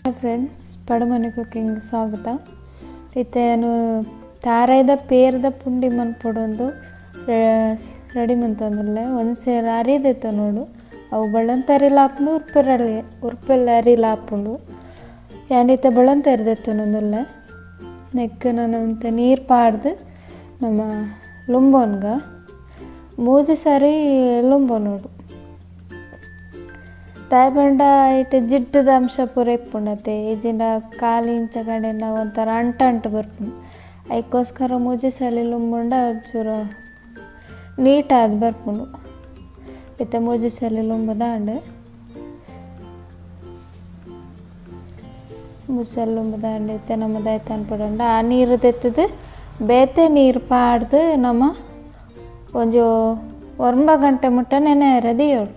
Friends, Padumane cooking ಸ್ವಾಗತ. ಇತ್ತೆ ತಾರಾಯ್ದ ಪೇರ್ದ ಪುಂಡಿ ಮನ್ಪೊಡೊಂದು ರೆಡಿ ಮಂತೊಂದುಲ್ಲೆ. ಒಂದು ಸೇರು ಅರಿದೆತ್ತ ನೋಡು, ಅವು ಬಳ್ಳಂತರಿಲ ಆಪುಂಡು, ಉರ್ಪೆರಲ್ಲಿ ಉರ್ಪೆಲ್ಲ ಅರಿಲ ಆಪುಂಡು. ಯಾನಿತ್ತೆ ಬಳ್ಳಂತರಿದೆತ್ತೊಂದುಲ್ಲೆ. ನೆಕ್ ನಾನು ಒಂತೆ ನೀರು ಪಾಡ್ದು ನಮ್ಮ ಲುಂಬೋನ್ಗ ಮೂಜಿ ಸಾರಿ ಲುಂಬೋ ನೋಡು. ತಾಯ್ಬಂಡ ಇಟ್ಟು ಜಿಡ್ಡದ ಅಂಶ ಪೂರ ಇಪ್ಪುಂಡತೆ, ಈಜಿಂಡ ಕಾಲು ಇಂಚ ಕಡೆಂಡ ಒಂಥರ ಅಂಟ ಅಂಟು ಬರ್ಪುಂಡು. ಅದಕ್ಕೋಸ್ಕರ ಮೂಜಿ ಸಾರಿ ಲುಂಬುಂಡ ಒಂಚೂರು ನೀಟಾದ ಬರ್ಪುಂಡು. ಇತ್ತೆ ಮೂಜಿ ಸಾರಿ ಲುಂಬುದಾಂಡ್, ಮೂಜಿ ಸಾರಿ ಲುಂಬುದಾಂಡ್ ಇತ್ತೆ ನಮ್ಮ ದಾಯ್ತ ಅನ್ಪಡಂಡ ಆ ನೀರು ತೆತ್ತದು ಬೇತೆ ನೀರು ಪಾಡ್ದು ನಮ್ಮ ಒಂಜಿ 9 ಗಂಟೆ ಮುಟ್ಟ ನೆನೆ ದೀಯೋಡು.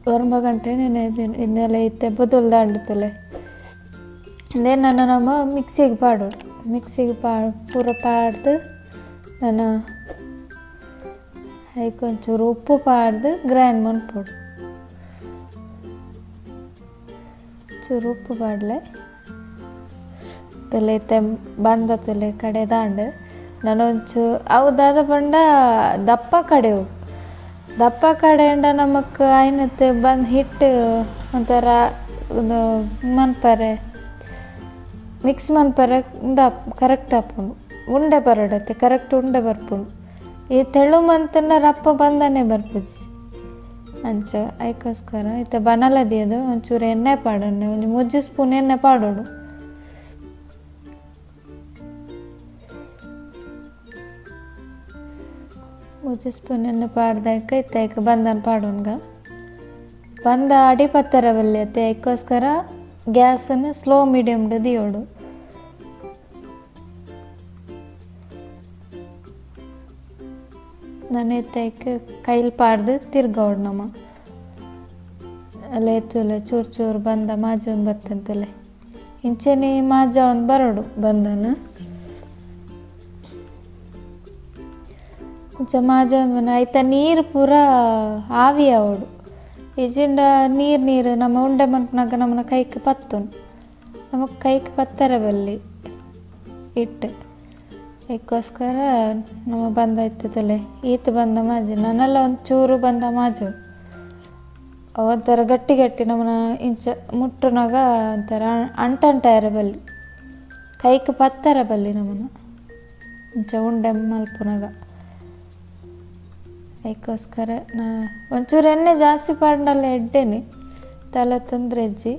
9 ಗಂಟೆ ನೆನೆ ಇದನ್ನೆಲ್ಲ ಇತ್ತೆ ಬೊದಲ್ದಾಂಡು ತುಲೆ. ನಾನು ನಮ್ಮ ಮಿಕ್ಸಿಗೆ ಪಾಡೋಡು. ಮಿಕ್ಸಿಗೆ ಪೂರ ಪಾಡ್ದು ನಾನು ಅದಕ್ಕೆ ಒಂಚೂರು ಉಪ್ಪು ಪಾಡ್ದು ಗ್ರೈಂಡ್ ಮನ್ಪೊಡು. ಚೂರು ಉಪ್ಪು ಪಾಡ್ಲೆ ತುಲೆ ಇತ್ತೆ ಬಂದ ತುಲೆ ಕಡೆ ದಾಂಡು. ನಾನು ಒಂಚೂರು ಅವು ದಾದ ಪಂಡ ದಪ್ಪ ಕಡೆವು, ದಪ್ಪ ಕಡೆಂಡ ನಮಕ್ ಐನತ್ತೆ ಬಂದು ಹಿಟ್ಟು ಒಂಥರ ಮನ್ಪರೆ ಮಿಕ್ಸ್ ಮನ್ಪರೆ ಕರೆಕ್ಟ್ ಆಪುಂಡು, ಉಂಡೆ ಬರಡತ್ತೆ ಕರೆಕ್ಟ್ ಉಂಡೆ ಬರ್ಪುಂಡು. ಈ ತೆಳು ಮಂತನ ರಪ್ಪ ಬಂದನೆ ಬರ್ಪುಜಿ ಅಂಚ. ಅದಕ್ಕೋಸ್ಕರ ಇತ್ತೆ ಬನಲದಿಯದು ಒಂಚೂರು ಎಣ್ಣೆ ಪಾಡೋಣ, ಒಂದು 3 ಸ್ಪೂನ್ ಎಣ್ಣೆ ಪಾಡೋಡು. ಮೂಜಿ ಸ್ಪೂನ್ ಎಣ್ಣೆ ಪಾಡ್ದಾಕ ಇತ್ತೆ ಐಕ್ ಬಂದನ್ ಪಾಡೋನ್ಗ ಬಂದ ಅಡಿ ಪತ್ತರ ಬಲ್ಯತೆ. ಅದಕ್ಕೋಸ್ಕರ ಗ್ಯಾಸನ್ನು ಸ್ಲೋ ಮೀಡಿಯಮ್ ದಿಯೋಡು. ನಾನು ಇತ್ತೆ ಕೈಲಿ ಪಾಡ್ದು ತಿರ್ಗೋಡು ನಮ್ಮ ಅಲ್ಲೇ ತುಲೆ ಚೂರು ಚೂರು ಬಂದ ಮಾಜ ಒಂದು ಬತ್ತಂತಲೆ ಇಂಚೆನೆ ಮಾಜ ಒಂದು ಬರೋಡು ಬಂದನ ಇಂಚ ಮಾಜ ಒಂದು ಆಯ್ತಾ ನೀರು ಪೂರ ಆವಿ ಅವಡು. ಇಜಿಂಡ ನೀರು ನೀರು ನಮ್ಮ ಉಂಡೆ ಮನ್ಪನಾಗ ನಮ್ಮನ್ನ ಕೈಗೆ ಪತ್ತುನು, ನಮಗೆ ಕೈಗೆ ಪತ್ತರ ಬಲ್ಲಿ ಇಟ್ಟು. ಅದಕ್ಕೋಸ್ಕರ ನಮ್ಮ ಬಂದಾಯ್ತು ತುಲೆ ಈತ ಬಂದ ಮಾಜಿ ನನ್ನೆಲ್ಲ ಒಂದು ಚೂರು ಬಂದ ಮಾಜು ಒಂಥರ ಗಟ್ಟಿ ಗಟ್ಟಿ ನಮ್ಮನ್ನ ಇಂಚ ಮುಟ್ಟುನಾಗ ಒಂಥರ ಅಂಟಂಟಾರ ಬಲ್ಲಿ ಕೈಗೆ ಪತ್ತರ ಬಲ್ಲಿ ನಮ್ಮನ್ನ ಇಂಚ ಉಂಡೆ ಮಲ್ಪುನಾಗ. ಅದಕ್ಕೋಸ್ಕರ ನಾ ಒಂಚೂರು ಎಣ್ಣೆ ಜಾಸ್ತಿ ಪಾಡಲ್ಲ ಎಡ್ಡೇನೆ ತಲೆ ತೊಂದರೆ ಅಜ್ಜಿ.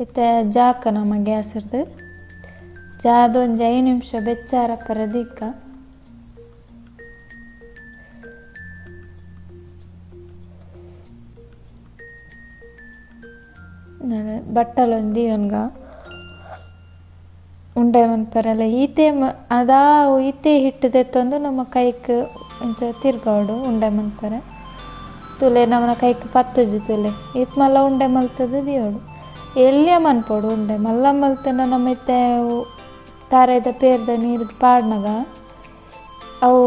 ಇತ್ತೆ ಜಾಕ ನಮ್ಮ ಗ್ಯಾಸ್ ಇರ್ದು ಜಾದ ಒಂಜಿ 5 ನಿಮಿಷ ಬೆಚ್ಚಾರ ಪರದಿಕ್ಕ. ನಾನು ಬಟ್ಟಲೊಂದು ಒನ್ಗ ಉಂಡೆ ಮನ್ಪರೆಲ್ಲ ಈತೆ ಅದಾ ಈತೆ ಹಿಟ್ಟು ತೆತ್ತೊಂದು ನಮ್ಮ ಕೈಕ್ ಇಂಚ ತಿರ್ಗೋಡು ಉಂಡೆ ಮನ್ಪರೆ ತುಲೆ ನಮ್ಮನ ಕೈಕ್ ಪತ್ತುಜಿ ತುಲೆ ಈತ್ ಮಲ್ಲ ಉಂಡೆ ಮಲ್ತದು ದಿಯೋಡು. ಎಲ್ಲಿಯ ಮನ್ಪೊಡು ಉಂಡೆ ಮಲ್ಲ ಮಲ್ತನ ನಮ್ಮ ಇತ್ತೆ ತಾರಾಯ್ದ ಪೇರ್ದ ನೀರು ಪಾಡ್ನಾಗ ಅವು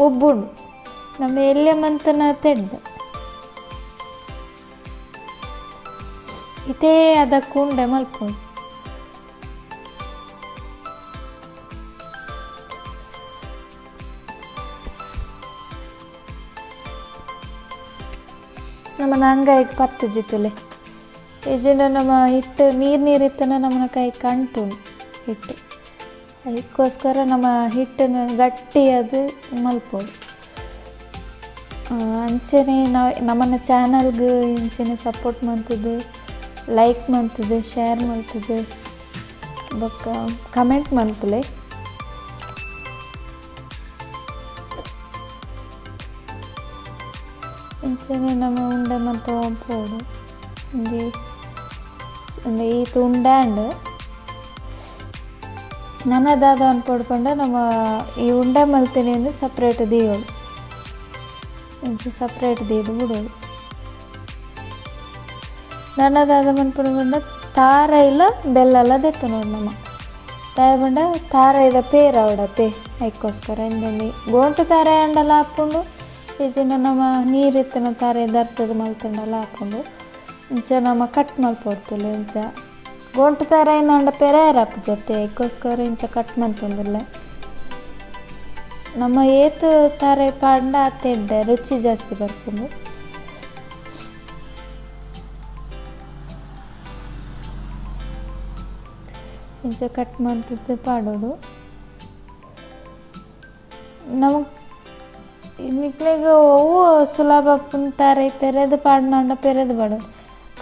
ಉಬ್ಬುಂಡು ನಮ್ಮ ಎಲ್ಲಿಯ ಮಂತನ ತೆಡ್ಡ ಇತೇ ಅದಕ್ಕೆ ಉಂಡೆ ಮಲ್ಪೊಡು. ನಮ್ಮನ್ನ ಅಂಗೈಗೆ ಪತ್ತುಜಿ ತುಲೆ ಈಜಿನ ನಮ್ಮ ಹಿಟ್ಟು ನೀರು ನೀರಿತ್ತನ ನಮ್ಮನ್ನ ಕೈ ಕಂಟು ಹಿಟ್ಟು. ಅದಕ್ಕೋಸ್ಕರ ನಮ್ಮ ಹಿಟ್ಟನ್ನು ಗಟ್ಟಿ ಅದು ಮಲ್ಪೊಡು. ಅಂಚೆನೆ ನಾವು ನಮ್ಮನ್ನ ಚಾನಲ್ಗೆ ಇಂಚೆನೆ ಸಪೋರ್ಟ್ ಮಾಡ್ತದೆ, ಲೈಕ್ ಮಾಡ್ತದೆ, ಶೇರ್ ಮಾಡ್ತದೆ, ಬೊಕ್ಕ ಕಮೆಂಟ್ ಮನ್ಪುಲೆ. ಇಂಚೆನೆ ನಮ್ಮ ಉಂಡೆ ಮಂತ ಪೋಡು ಒಂಜಿ ಈತ ಉಂಡೆ ನನ್ನದಾದ ಅನ್ಪೊಡು ಪಂಡ ನಮ್ಮ ಈ ಉಂಡೆ ಮಲ್ತೀನಿ ಅಂದ್ರೆ ಸಪ್ರೇಟ್ ದೀಯೋಡು, ಇಂಚ ಸಪ್ರೇಟ್ ದೀದು ಬಿಡೋಡು. ನನ್ನದಾದ ಮನ್ಪೊಡು ಪಂಡ ತಾರ ಇಲ್ಲ ಬೆಲ್ಲ ದೆತ್ತು ನೋಡು ನಮ್ಮ ತಾಯಿ ಪಂಡ ತಾರಾಯ್ದ ಪೇರ್ ಅವಡತೆ. ಅದಕ್ಕೋಸ್ಕರ ಇಂದೊಂದು ಗೋಂಟು ತಾರಾಯಿ ಅಂಡಲ ಆಪುಂಡು, ಇಜಿಂಡ ನಮ್ಮ ನೀರಿತ್ತಿನ ತಾರೆ ದರ್ತದ ಮಲ್ತುಂಡಲ ಆಪುಂಡು ಇಂಚ ನಮ್ಮ ಕಟ್ ಮಲ್ಪೊಡ್ತುಲೆ ಇಂಚ ಗೊಂಟು ತಾರೆ ಐನಾಂಡ ಪೆರಾಯರ ಆಪುಜತೆ ಐಕೋಸ್ಕರ ಇಂಚ ಕಟ್ ಮಲ್ತೊಂದುಲ್ಲ ನಮ್ಮ ಏತ್ ತಾರೆ ಪಾಡ್ಂಡ ಆತೆ ಎಡ್ಡೆ ರುಚಿ ಜಾಸ್ತಿ ಬರ್ಪುಂಡು ಇಂಚ ಕಟ್ ಮಲ್ತುದು ಪಾಡೋಡು ನಮಕ್ ನಿಕ್ಲೆಗ್ ಒವ್ವು ಸುಲಭ ಆಪುನ ತಾರೆ ಪೆರೆದ್ ಪಾಡ್ನಂಡ ಪೆರೆದ್ ಪಾಡೋಡು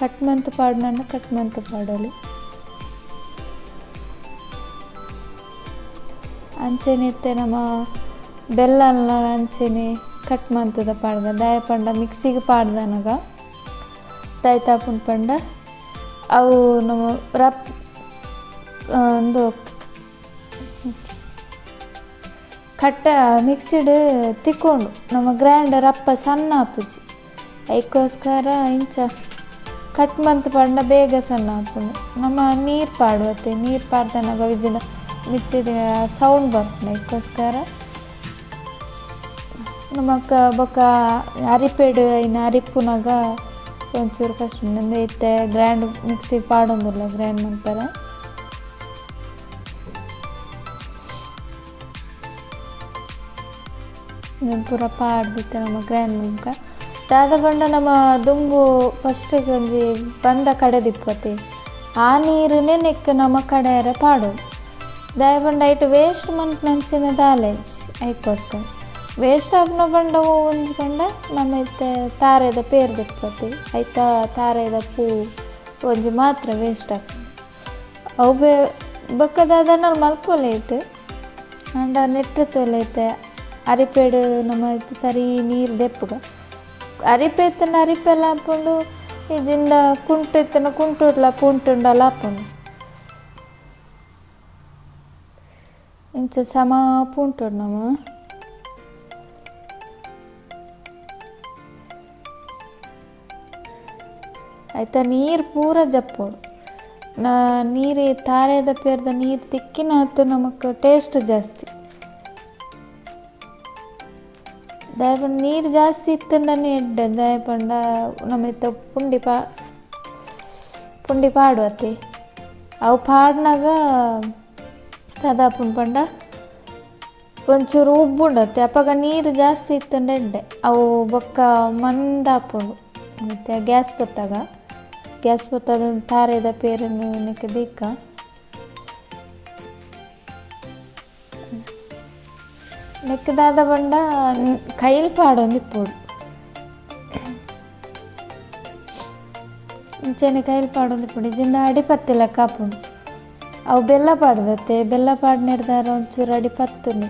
ಕಟ್ ಮಂತ್ ಪಾಡ್ನಂಡ ಕಟ್ ಮಂತ್ ಪಾಡೋಲಿ ಅಂಚನೆ ಇತ್ತೆ ನಮ್ಮ ಬೆಲ್ಲನ್ಲ ಅಂಚನೆ ಕಟ್ ಮಂತುದ ಪಾಡ್ಗ ದಾಯ ಪಂಡ ಮಿಕ್ಸಿಗ್ ಪಾಡ್ದನಗ ದಾಯ್ತಾಪುಂಡು ಪಂಡ ಅವು ನಮ್ಮ ರಪ್ ಉಂದು ಕಟ್ಟ ಮಿಕ್ಸಿಡ್ ತಿಕ್ಕೊಂಡು ನಮ್ಮ ಗ್ರೈಂಡರ್ ಅಪ್ಪ ಸಣ್ಣ ಆಪುಜಿ ಐಕೋಸ್ಕರ ಇಂಚ ಕಟ್ ಮಂತ್ ಪಾಡ್ಂಡ ಬೇಗ ಸಣ್ಣ ಆಪುಂಡು ನಮ್ಮ ನೀರು ಪಾಡುವತ್ತೆ ನೀರು ಪಾಡ್ದನಗ ವಿಜಿನ ಮಿಕ್ಸಿದ ಸೌಂಡ್ ಬರ್ಪುಂಡು ಐಕೋಸ್ಕರ ನಮಕ್ ಬೊಕ ಅರಿಪೆಡ್ ಐನ ಅರಿಪುನಗ ಒಂಚೂರು ಕಷ್ಟ ಇತ್ತೆ ಗ್ರೈಂಡ್ ಮಿಕ್ಸಿಗ್ ಪಾಡೊಂದುಲ್ಲ ಗ್ರೈಂಡ್ ಮನ್ಪೆರೆ ಪೂರ ಪಾಡ್ದಿತ್ತೆ ನಮ್ಮ ಗ್ರ್ಯಾಂಡ್ ಮುಲ್ಕ ದಾದ ಪಂಡ ನಮ್ಮ ದುಂಬು ಫಸ್ಟಿಗೆ ಒಂಜಿ ಬಂದ ಕಡೆದಿಪ್ಪತಿ ಆ ನೀರುನೇ ನೆಕ್ಕ್ ನಮ್ಮ ಕಡೆಯರ ಪಾಡೋಡು ದಾಯ ಪಂಡ ಐಟ್ ವೇಸ್ಟ್ ಮನ್ಪುನಂಚಿನ ದಾಲ ಇಜ್ಜಿ ಐಕೋಸ್ಕರ ವೇಸ್ಟ್ ಆಪುನ ಪಂಡ ಒಂಜಿ ಪಂಡ ನಮ್ಮ ಇತ್ತೆ ತಾರೆದ ಪೇರ್ ದಿಪ್ಪತಿ ಐತ ತಾರೆದ ಪೂ ಒಂಜಿ ಮಾತ್ರ ವೇಸ್ಟ್ ಆಪುಂಡು ಅವು ಬೇ ಬೊಕ್ಕ ದಾದನಲ್ ಮಲ್ಪೊಲಿ ಐಟ್ ಆಂಡ ನೆಟ್ಟ್ ತೂಲೆ ಇತ್ತೆ ಅರಿಪೆಡ್ ನಮ್ಮ ಸರಿ ನೀರು ದೆಪ್ಪುಗ ಅರಿಪೆ ಇತ್ತಂಡ ಅರಿಪೆಲ ಆಪುಂಡು ಇಜ್ಜಿಂಡ ಕುಂಟು ಇತ್ತಂಡ ಕುಂಟುಡ್ಲ ಪುಂಟುಂಡಲ ಆಪುಂಡು ಇಂಚ ಸಮ ಪುಂಟುಡು ನಮ ಐತ ನೀರು ಪೂರ ಜಪ್ಪೊಡು ನೀರು ತಾರೆದ ಪೇರ್ದ ನೀರು ತಿಕ್ಕಿನಾತ್ ನಮಕ್ ಟೇಸ್ಟ್ ಜಾಸ್ತಿ ದಾಯ ಪಂಡ ನೀರು ಜಾಸ್ತಿ ಇತ್ತಂಡನೆ ಎಡ್ಡೆ ದಾಯ ಪಂಡ ನಮ್ಮ ಇತ್ತೆ ಪುಂಡಿ ಪುಂಡಿ ಪಾಡುವತ್ತೆ ಅವು ಪಾಡ್ನಾಗ ದಾದ ಆಪುಂಡು ಪಂಡ ಒಂಚೂರು ಉಬ್ಬುಂಡತ್ತೆ ಅಪಗ ನೀರು ಜಾಸ್ತಿ ಇತ್ತಂಡ ಎಡ್ಡೆ ಅವು ಬೊಕ್ಕ ಮಂದ ಆಪುಂಡು ಮತ್ತು ಗ್ಯಾಸ್ ಪೊತ್ತಾಗ ಗ್ಯಾಸ್ ಪೊತ್ತದ ತಾರೆದ ಪೇರನ್ನು ನೆಕ್ ದೀಕ ನೆಕ್ ದಾದ ಪಂಡ ಕೈಲ್ ಪಾಡೊಂದು ಇಪ್ಪೊಡು ಇಂಚನೆ ಕೈಲ್ ಪಾಡೊಂದು ಇಪ್ಪೊಡು ಇಜ್ಜಿಂಡ ಅಡಿ ಪತ್ತಿಲೆಕ್ಕ ಆಪುಂಡು ಅವು ಬೆಲ್ಲ ಪಾಡ್ದತ್ತೆ ಬೆಲ್ಲ ಪಾಡ್ನೆಡ್ದಾರ ಒಂಚೂರು ಅಡಿ ಪತ್ತುನಿ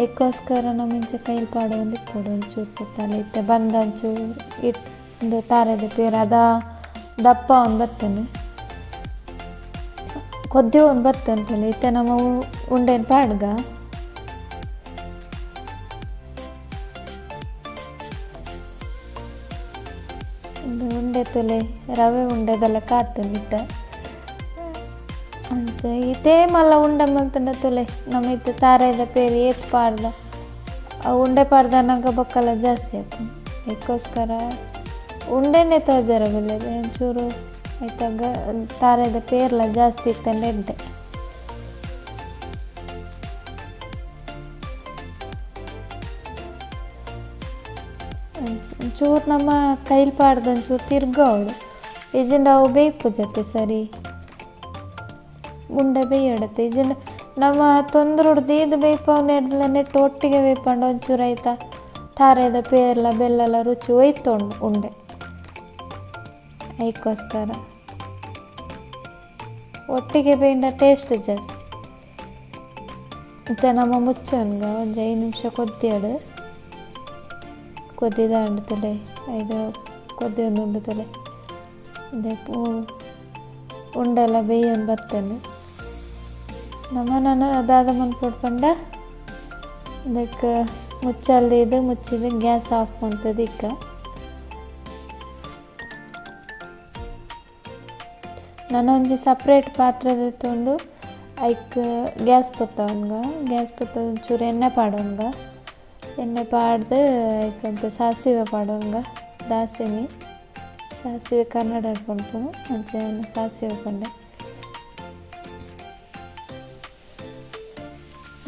ಐಕೋಸ್ಕರ ನಮ್ಮ ಇಂಚ ಕೈಲ್ ಪಾಡೊಂದು ಇಪ್ಪೊಡು ಒಂಚೂರು ಪೊತ್ತಲ ಇತ್ತೆ ಬಂದ ಒಂಚೂರು ಇಟ್ಟು ತಾರೆದ ಪೇರು ಅದ ದಪ್ಪ ಒಂದು ಬತ್ತನು ಕೊದ್ದಿ ಒಂದು ಬತ್ತಂತಲ್ಲ ಇತ್ತೆ ನಮ್ಮ ಉಂಡೆನ್ ಪಾಡ್ಗ ಉಂಡೆ ತುಲೆ ರವೆ ಉಂಡೆದೆಲ್ಲ ಕಾತುಂಡು ಇತ್ತೆ ಅಂಚ ಇತೇ ಮಲ್ಲ ಉಂಡೆ ಮಲ್ತುಂಡ ತುಲೆ ನಮ್ಮ ಇತ್ತೆ ತಾರೆದ ಪೇರು ಏತ್ ಪಾಡ್ದ ಉಂಡೆ ಪಾಡ್ದನಗ ಬೊಕ್ಕಲ ಜಾಸ್ತಿ ಆಪುಂಡು ಐಕೋಸ್ಕರ ಉಂಡೆನೆ ತೋಜರ ಬಲ್ಲೆರ್ ಒಂಚೂರು ಐತ ತಾರೆದ ಪೇರ್ಲ ಜಾಸ್ತಿ ಇತ್ತಂಡ ಎಡ್ಡೆ ಒಂಚೂರು ನಮ್ಮ ಕೈಲಿ ಪಾಡ್ದು ಒಂಚೂರು ತಿರ್ಗವಡು ಇಜ್ಜಿಂಡ ಅವು ಬೇಯ್ಪುಜತ್ತೆ ಸರಿ ಉಂಡೆ ಬೇಯಡತ್ತೆ ಇಜ್ಜಿಂಡ ನಮ್ಮ ತೊಂದ್ರೊಡು ದೀದ್ ಬೇಯ್ಪವನೆಡ್ಲ ನೆಟ್ಟು ಒಟ್ಟಿಗೆ ಬೇಯ್ಪಂಡ ಒಂಚೂರು ಐತ ತಾರೆದ ಪೇರ್ಲ ಬೆಲ್ಲಲ ರುಚಿ ಒಯ್ತೊಂಡು ಉಂಡೆ ಐಕೋಸ್ಕರ ಒಟ್ಟಿಗೆ ಬೇಂಡ ಟೇಸ್ಟ್ ಜಾಸ್ತಿ ಮತ್ತು ನಮ್ಮ ಮುಚ್ಚನ್ಗ ಒಂಜಿ 5 ನಿಮಿಷ ಕೊದ್ದಿಯಡು ಕೊದ್ದಿದ ಅಂಡುತ್ತಲೆ ಐದು ಕೊದ್ದಿ ಒಂದು ಉಂಡುತ್ತಲೆ ಅದೇ ಉಂಡೆಲ್ಲ ಬೇಯೊಂದು ಬತ್ತೇನೆ ನಮ್ಮ ನಾನು ಅದಾದ ಮನ್ಪೊಡು ಪಂಡ ಅದಕ್ಕೆ ಮುಚ್ಚಲ್ದೆ ಇದು ಮುಚ್ಚಿದ ಗ್ಯಾಸ್ ಆಫ್ ಮಾಡ್ತದೆ ಇಕ್ಕ ನಾನು ಒಂಜಿ ಸಪ್ರೇಟ್ ಪಾತ್ರೆ ತೊಂದು ಐಕ್ ಗ್ಯಾಸ್ ಪೊತ್ತವನ್ಗ ಗ್ಯಾಸ್ ಪೊತ್ತ ಒಂಚೂರು ಎಣ್ಣೆ ಪಾಡೋನ್ಗ ಎಣ್ಣೆ ಪಾಡ್ದು ಐಕಂತ ಸಾಸಿವೆ ಪಾಡೋಂಗ ದಾಸಿಮಿ ಸಾಸಿವೆ ಕನ್ನಡ ಪನ್ಪುನು ಅಂಚ ಸಾಸಿವೆ ಪಂಡೆ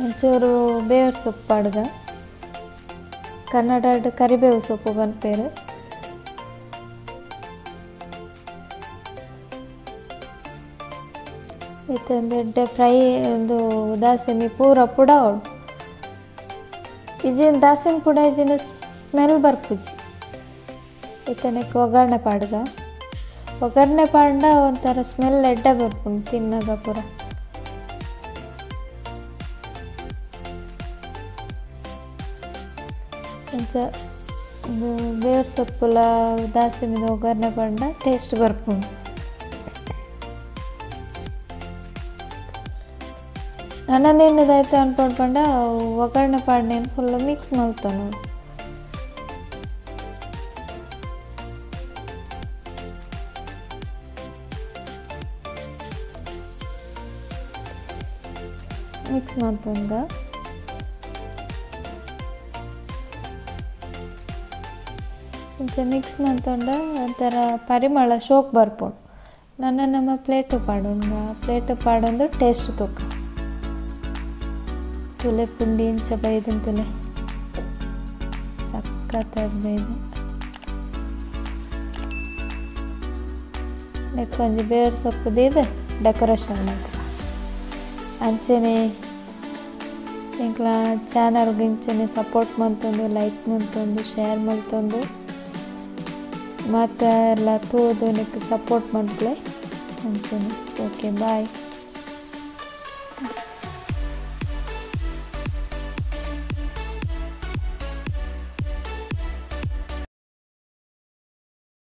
ಒಂಚೂರು ಬೇವು ಸೊಪ್ಪು ಪಾಡ್ಗ ಕನ್ನಡ ಕರಿಬೇವು ಸೊಪ್ಪು ಪನ್ಪೇರು ಇತ್ತೊಂದು ಫ್ರೈ ಒಂದು ದಾಸಿಮಿ ಪೂರ ಪುಡ ಇಜಿನ ದಾಸಿಮಿ ಪುಡ ಇಜಿನ ಸ್ಮೆಲ್ ಬರ್ಪುಜಿ ಇತ್ತನಕ್ಕೆ ಒಗ್ಗರಣೆ ಪಾಡ್ಗ ಒಗ್ಗರಣೆ ಪಾಡ್ಡ ಒಂಥರ ಸ್ಮೆಲ್ ಎಡ್ಡೆ ಬರ್ಪುಂಡು ತಿನ್ನಾಗ ಪೂರ ಅಂಚ ಬೇರು ಸೊಪ್ಪುಲ ದಾಸಿಮಿದ ಒಗ್ಗರಣೆ ಪಾಡ್ಡ ಟೇಸ್ಟ್ ಬರ್ಪುಂಡು ನನ್ನನೇನದಾಯ್ತು ಅನ್ಕೊಂಡು ಪಂಡ ಒಗ್ಗರಣೆ ಪಾಡ್ನೇನು ಫುಲ್ ಮಿಕ್ಸ್ ಮಲ್ತಾನು ಮಿಕ್ಸ್ ಮಾಡ್ತಂಗ ಇಂಚ ಮಿಕ್ಸ್ ಮಾಡ್ತೊಂಡ ಒಂಥರ ಪರಿಮಳ ಶೋಕ್ ಬರ್ಪುಂಡು ನನ್ನ ನಮ್ಮ ಪ್ಲೇಟು ಪಾಡೋಣ ಪ್ಲೇಟು ಪಾಡೊಂದು ಟೇಸ್ಟ್ ತೂಕ ತುಲೆ ಪುಂಡಿ ಇಂಚ ಬೈದನ್ ತುಲೆ ಸಖತ್ತಾದ ಬೈದು ಒಂಜಿ ಬೇರು ಸೊಪ್ಪು ದೀದ್ ಡೆಕೋರೇಷನ್ ಮಾಡ್ತಾರೆ ಅಂಚನೆ ಎಂಕ್ಲ ಚಾನಲ್ಗೆ ಇಂಚನೆ ಸಪೋರ್ಟ್ ಮಂತೊಂದು ಲೈಕ್ ಮಂತೊಂದು ಶೇರ್ ಮಂತೊಂದು ಮತ್ತು ಎಲ್ಲ ತೂದು ನಿಕ್ ಸಪೋರ್ಟ್ ಮಲ್ಪಲೆ ಅಂಚನೆ. Okay bye.